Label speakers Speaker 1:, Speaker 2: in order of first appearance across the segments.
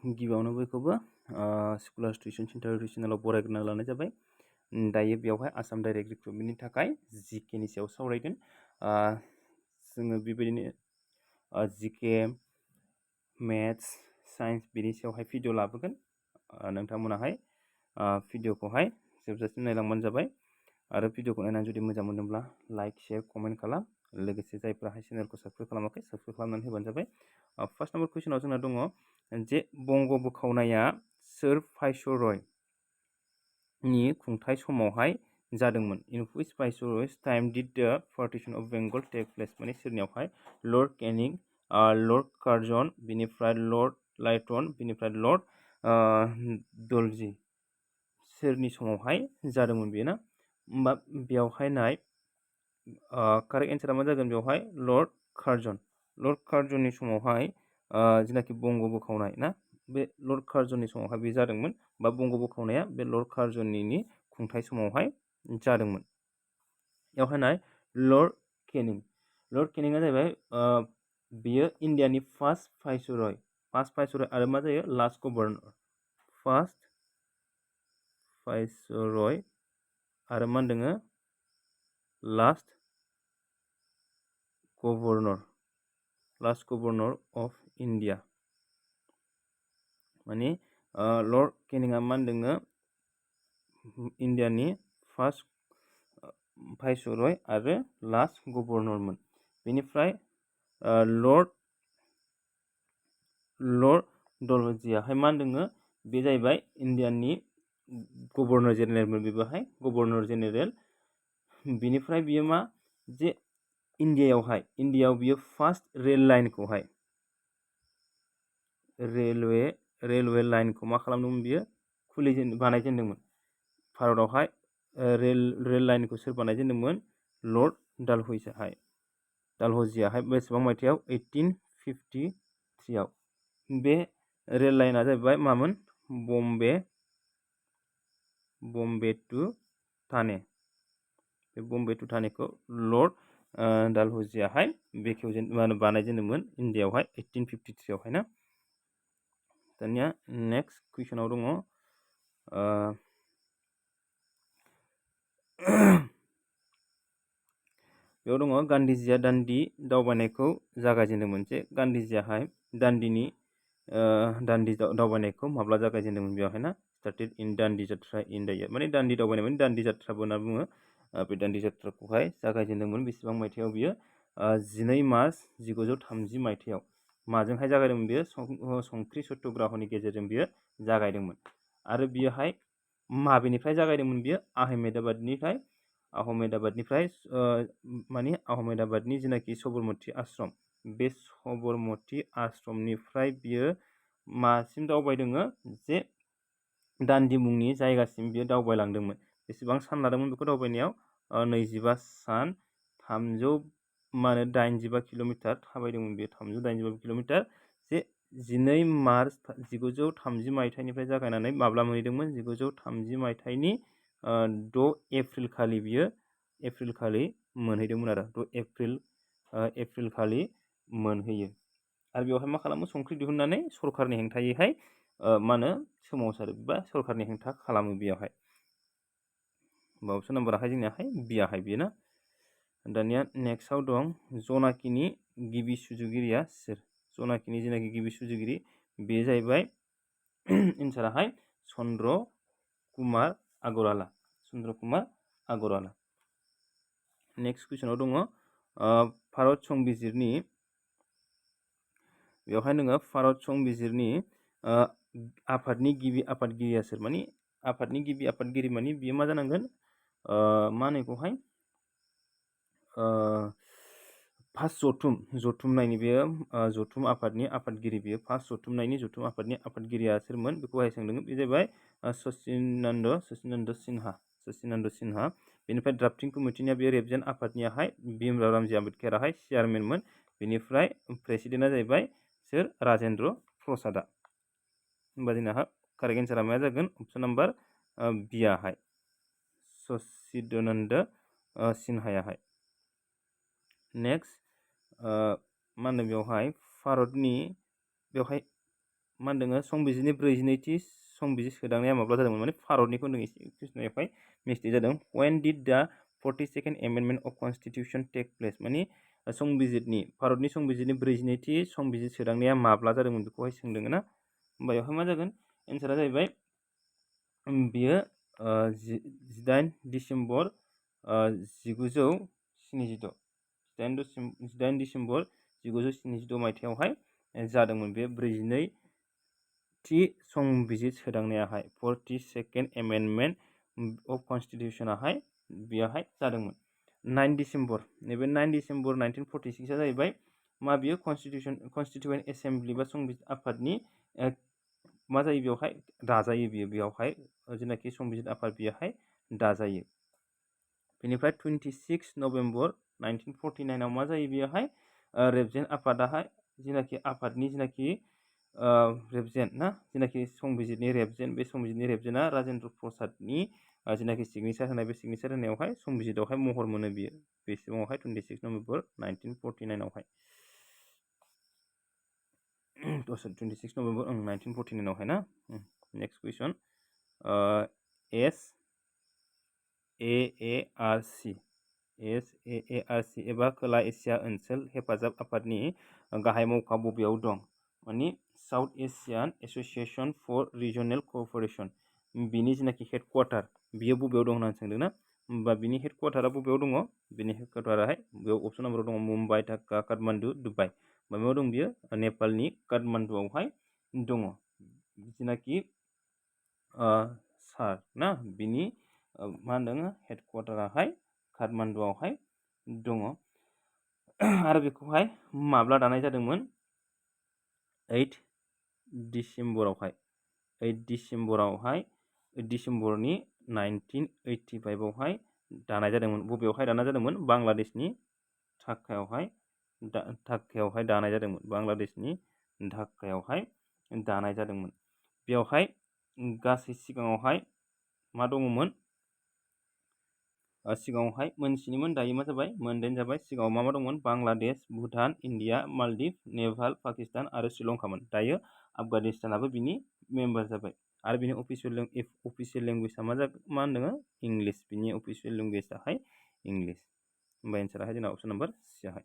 Speaker 1: गिबियावनो बयखौबो scholar tuition centre YouTube चेनेलाव बरायग्रोना लानाय जाबाय। दायो बेयावहाय आसाम डाइरेक्ट रिक्रुटमेन्टनि थाखाय जिकेनि सायाव सावरायगोन। जोङो बेबायदिनो जिके, मेथ्स, साइन्स बिनि सायावहाय भिडिअ लाबोगोन। नोंथांमोनाहाय भिडिअखौहाय जोबजासिम नायलांबानो जाबाय। आरो भिडिअखौ नायनानै जुदि मोजां मोनदोंब्ला लाइक, शेयार, कमेन्ट खालाम। लोगोसे जायफोराहाय चेनेलखौ साबस्क्राइब खालामाखै साबस्क्राइब खालामनानै होबानो जाबाय। फार्स्ट नाम्बार कुइसनाव जोंना दङ जे बंग बोखावनाया सोर भाइसरयनि खुंथाय समावहाय जादोंमोन? In which viceroy's time did the partition of Bengal take place? माने सोरनियावहाय? लर्ड केनिं, लर्ड कार्जन, बिनिफ्राय लर्ड लाइटन, बिनिफ्राय लर्ड डलजी। सोरनि समावहाय जादोंमोन बेयो ना? होमबा बेयावहाय नाय कारेक्ट एन्सारा मा जागोन? बेवहाय लर्ड कार्जन। लर्ड कार्जननि समावहाय जेनाखि बंग बोखावनाय ना, बे लर्ड कार्जननि समावहाय बे जादोंमोन, बा बंग बोखावनाया बे लर्ड कार्जननि खुंथाय समावहाय जादोंमोन। बेवहाय नाय लर्ड केनिं। लर्ड केनिंआ जाहैबाय बियो इन्डियानि फार्स्ट भाइसरय आरो मा जायो? Last governor. फार्स्ट भाइसरय आरो मा होनदों? Last governor of India. माने लर्ड केनिंआ मा होनदों? इन्डियानि फार्स्ट भाइसरय आरो लास्ट गभर्नरमोन। बेनिफ्राय लर्ड डलहौजीयाहाय मा होनदों? बे जाहैबाय इन्डियानि गभर्नर जेनेरेलमोन। बेबोहाय गभर्नर जेनेरेल। बिनिफ्राय बियो मा जे इन्डियायाव बियो फार्स्ट रेलवे लाइनखौ मा खालामदोंमोन? बियो बानायजेनदोंमोन। भारतआवहाय रेल लाइनखौ सोर बानायजेनदोंमोन? लर्ड डालहौजीयाहाय बेसेबां मायथाइयाव? 1853 आव। बे रेल लाइनआ जाहैबाय मामोन? बम्बे टु थाने। बे बम्बे टु थानेखौ लर्ड डालहौजीयाहाय बानायजेनदोंमोन इन्डियायावहाय 1853 आवहाय ना। दानिया नेक्स्ट कुइसनाव दङ बेयाव दङ गान्धीजिया दान्दि दावबायनायखौ जागायजेनदोंमोन। जे गान्धीजियाहाय दान्दि दावबायनायखौ माब्ला जागायजेनदोंमोन? बेवहाय ना स्टार्टेड इन दान्दि जात्रा इन द इयार। माने दान्दि दावबायनाय माने दान्दि जात्राबो होनना बुङो। बे दान्दि जात्राखौहाय जागायजेनदोंमोन बेसेबां मायथाइयाव? बियो 12 मार्च 1930 मायथाइयाव। माजोंहाय जागायदोंमोन? बियो संख्रि सत्याग्रहनि गेजेरजों बियो जागायदोंमोन। आरो बियोहाय माबेनिफ्राय जागायदोंमोन? बियो आहमेदाबादनिफ्राय माने आहमेदाबादनि जेनाखि सबरमती आश्रम, बे सबरमती आश्रमनिफ्राय बियो मासिम दावबायदों? जे दान्दि मुंनि जायगासिम बियो दावबायलांदोंमोन। बेसेबां सान लादोंमोन बेखौ दावबायनायाव? 25 सान 385 किल'मिटार थाबायदोंमोन बेयो। 385 किल'मिटार। जे 12 मार्च 1930 मायथाइनिफ्राय जागायनानै माब्ला मोनहैदोंमोन? 1930 मायथाइनि 6 एप्रिल खालि बियो मोनहैदोंमोन आरो 6 एप्रिल खालि मोनहैयो। आरो बेवहाय मा खालामो? संख्रि दिहुननानै सरकारनि हेंथायैहाय सोमावसारो बा सरकारनि हेंथा खालामो बेयावहाय। होमबा अपसन नाम्बाराहाय जोंनियाहाय बियाहाय बेयो ना। दानिया नेक्स्टआव दं जनाकिनि गिबि सुजुगिरिया सोर? जनाकिनि जेनाखि गिबि सुजुगिरि बेयो जाहैबाय एन्साराहाय चन्द्र कुमार आगरवाला। नेक्स्ट कुइसनाव दङ भारत संबिजिरनि बेवहाय नोङो भारत संबिजिरनि आफादनि गिबि आफादगिरिया सोर? माने आफादनि गिबि आफादगिरि माने बियो मा जानांगोन? मा होनो बेखौहाय? फार्स्ट जथुमनायनि बेयो जथुम आफादनि आफादगिरि। बेयो फार्स्ट जथुमनायनि जथुम आफादनि आफादगिरिया सोरमोन? बेखौहाय सोंदों। बे जाहैबाय सचिदानन्द सिन्हा। बेनिफ्राय ड्राफ्टिं कमिटिनिया बे रेबजेन आफादनियाहाय भीमराव रामजी आम्बेडकाराहाय चेयारमेनमोन। बेनिफ्राय प्रेसिडेन्टआ जाहैबाय सोर? राजेन्द्र प्रसादआ। होमबा जोंना कारेक्ट एन्सारा मा जागोन? अपसन नाम्बार बियाहाय सचिदानन्द सिन्हायाहाय। नेक्स्ट मा होनो बेवहाय? बेवहाय मा होनदों संबिजिरनि 42थि संबिजिर सोदांनाया माब्ला जादोंमोन माने भारतनिखौ होनदों एसे कुइसनावहाय मिस्टेक जादों when did the 42nd amendment of constitution take place माने संबिजिरनि भारतनि संबिजिरनि 42थि संबिजिर सोदांनाया माब्ला जादोंमोन बेखौहाय सोंदों ना होमबा बेवहाय मा जागोन एन्सारा जाहैबाय बियो 18 डिसेम्बर 1976 18 डिसेम्बर 1976 मायथाइयावहाय जादोंमोन बे 42थि संबिजिर सोदांनायाहाय 42nd एमेन्डमेन्ट अफ कनस्टिटिउसनाहाय बेयावहाय जादोंमोन 9 डिसेम्बर नैबे 9 डिसेम्बर 1946 आ जाहैबाय मा बियो कनस्टिटिउयेन्ट एसेम्बलि बा संबिजिर आफादनि मा जायो बेवहाय दाजायो बियो बेयावहाय जेनाखि संबिजिर आफाद बेयावहाय दाजायो बेनिफ्राय 26 नभेम्बर 1949 आव मा जायो बेयावहाय रेबजेन्ट आफादाहाय जेनाखि आफादनि जेनाखि रेबजेन्ट ना जेनाखि संबिजिरनि रेबजेन्ट बे संबिजिरनि रेबजेन्टआ राजेन्द्र प्रसादनि जेनाखि सिगनेचार होनाय बे सिगनेचार होनायावहाय संबिजिरावहाय महर मोनो बियो बे समावहाय 26 नभेम्बर 1949 आवहाय 26 नभेम्बर 1949 आवहाय ना नेक्स्ट कुइसन SAARC एबा खोला एसिया ओनसोल हेफाजाब आफादनि गाहाय मावख'आ बबेयाव दं माने South Asian Association for Regional Cooperation बिनि जेनाखि हेडक्वार्टार बियो बबेयाव दं होननानै सोंदों ना होमबा बिनि हेडक्वार्टारा बबेयाव दङ बिनि हेडक्वार्टाराहाय बेयाव अपसन नाम्बाराव दङ मुम्बाइ ढाका काठमान्डु दुबाइ माबायाव दं बियो नेपालनि काठमान्डुआवहाय दङ जेनाखि सार ना बिनि मा होनदों हेडक्वार्टाराहाय काठमान्डुआवहाय दङ आरो बेखौहाय माब्ला दानाय जादोंमोन 8 डिसेम्बरावहाय 8 डिसेम्बरनि 1985 आवहाय दानाय जादोंमोन बबेयावहाय दानाय जादोंमोन बांलादेशनि ढाकायावहाय दानाय जादोंमोन बांलादेशनि ढाकायावहाय दानाय जादोंमोन बेयावहाय गासै सिगाङावहाय मा दङमोन सिगाङावहाय मोनस्निमोन दायो मा जाबाय मोनदाइन जाबाय सिगाङाव मा दंमोन बांलादेश भुटान इन्डिया मालदीव नेपाल पाकिस्तान आरो श्रीलंकामोन दायो आफगानिस्तानाबो बिनि मेम्बार जाबाय आरो बिनि अफिसियेल लेंगुवेजआ मा होनदों इंलिश बिनि अफिसियेल लेंगुवेजआहाय इंलिश होमबा एन्साराहाय जोंना अपसन नाम्बार सियाहाय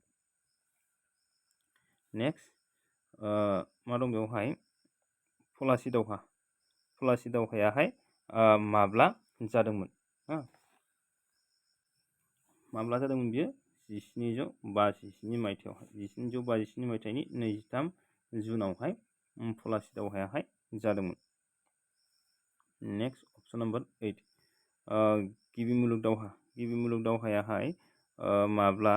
Speaker 1: नेक्स्ट मा दं बेवहाय पलासि दावहायाहाय माब्ला जादोंमोन माब्ला जादोंमोन बियो 1757 मायथाइयावहाय 1757 मायथाइनि 23 जुनावहाय पलासि दावहायाहाय जादोंमोन नेक्स्ट अपसन नाम्बार 8 गिबि मुलुग दावहायाहाय माब्ला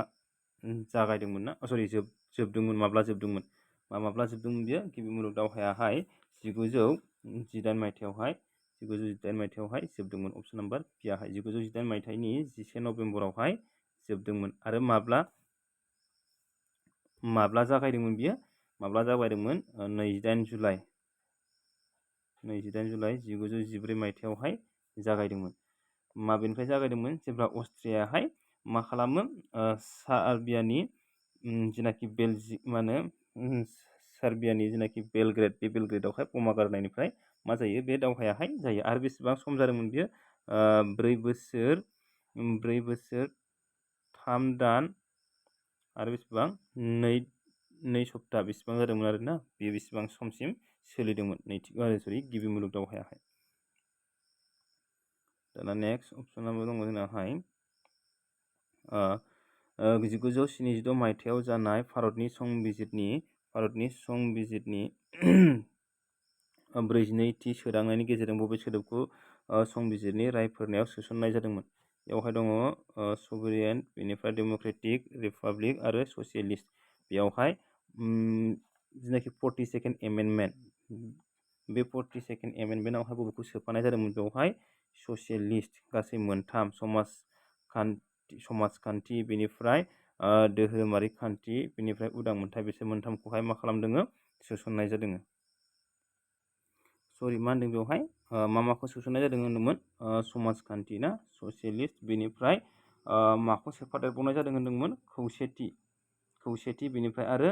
Speaker 1: जागायदोंमोन ना जोबदोंमोन माब्ला जोबदोंमोन बियो गिबि मुलुग दावहायाहाय 1918 मायथाइयावहाय जोबदोंमोन अपसन नाम्बार बियाहाय 1918 मायथाइनि 11 नभेम्बरावहाय जोबदोंमोन आरो माब्ला जागायदोंमोन बियो 28 जुलाइ 1914 मायथाइयावहाय जागायदोंमोन माबेनिफ्राय जागायदोंमोन जेब्ला अस्ट्रियाहाय मा खालामो सार्बियानि जेनाखि सार्बियानि जेनाखि बेलग्रेड बे बेलग्रेडआवहाय बमा गारनायनिफ्राय मा जायो बे दावहायाहाय जायो आरो बेसेबां सम जादोंमोन बियो 4 बोसोर 3 दान आरो बेसेबां 2 सप्ता बेसेबां जादोंमोन आरोना बेयो बेसेबां समसिम सोलिदोंमोन गिबि मुलुग दावहायाहाय दाना नेक्स्ट अपसनाबो दङ जोंनाहाय 1976 मायथाइयाव जानाय भारतनि संबिजिरनि 42थि सोदांनायनि गेजेरजों बबे सोदोबखौ संबिजिरनि रायफोरनायाव सोसननाय जादोंमोन बेवहाय दङ सभरेन बेनिफ्राय डेम'क्रेटिक रिपाब्लिक आरो ससियेलिस्ट बेयावहाय जेनाखि 42nd एमेन्डमेन्ट बे 42nd एमेन्डमेन्टआवहाय बबेखौ सोफानाय जादोंमोन बेवहाय ससियेलिस्ट गासै मोनथाम समाजखान्थि बेनिफ्राय धोरोमारि खान्थि बेनिफ्राय उदां मोनथाय बिसोर मोनथामखौहाय मा खालामदों सोसननाय जादों मा होनदों बेवहाय माखौ सोसननाय जादों होनदोंमोन समाजखान्थि ना ससियेलिस्ट बेनिफ्राय माखौ सोफादेरबावनाय जादों होनदोंमोन खौसेथि बेनिफ्राय आरो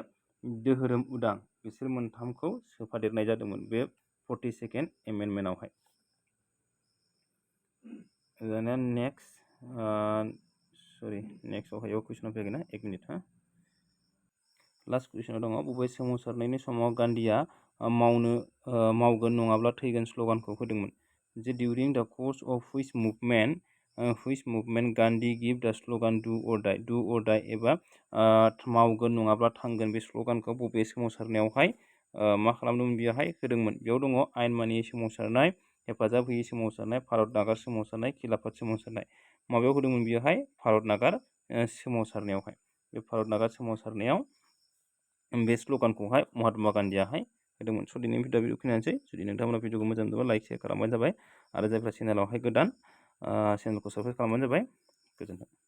Speaker 1: धोरोम उदां बिसोर मोनथामखौ सोफादेरनाय जादोंमोन बे 42nd एमेन्डमेन्टआवहाय। दानिया नेक्स्टआवहाय कुइसनाव फैगोन ना 1 मिनिट हा। लास्ट कुइसनाव दङ बबे सोमावसारनायनि समाव गान्धीया मावगोन नङाब्ला थैगोन स्ल'गानखौ होदोंमोन। जे डिउरिं द course of which movement Gandhi give द स्ल'गान डु अर डाइ एबा मावगोन नङाब्ला थांगोन बे स्ल'गानखौ बबे सोमावसारनायावहाय मा खालामदोंमोन बेयावहाय होदोंमोन। बेयाव दङ आयेन मानियै सोमावसारनाय, हेफाजाब होयै सोमावसारनाय, भारत नागार सोमावसारनाय, खिलाफत सोमावसारनाय। माबायाव होदोंमोन बेयावहाय भारत नागार सोमावसारनायावहाय। बे भारत नागार सोमावसारनायाव बे स्ल'गानखौहाय महात्मा गान्धीयाहाय होदोंमोन। स' दिनैनि भिडिअ बेखिनियानोसै। जुदि नोंथांमोना भिडिअखौ मोजां मोनदोंबा लाइक शेयार खालामबानो जाबाय आरो जायफ्रा चेनेलावहाय गोदान चेनेलखौ साबस्क्राइब खालामबानो जाबाय। गोजोन्थों।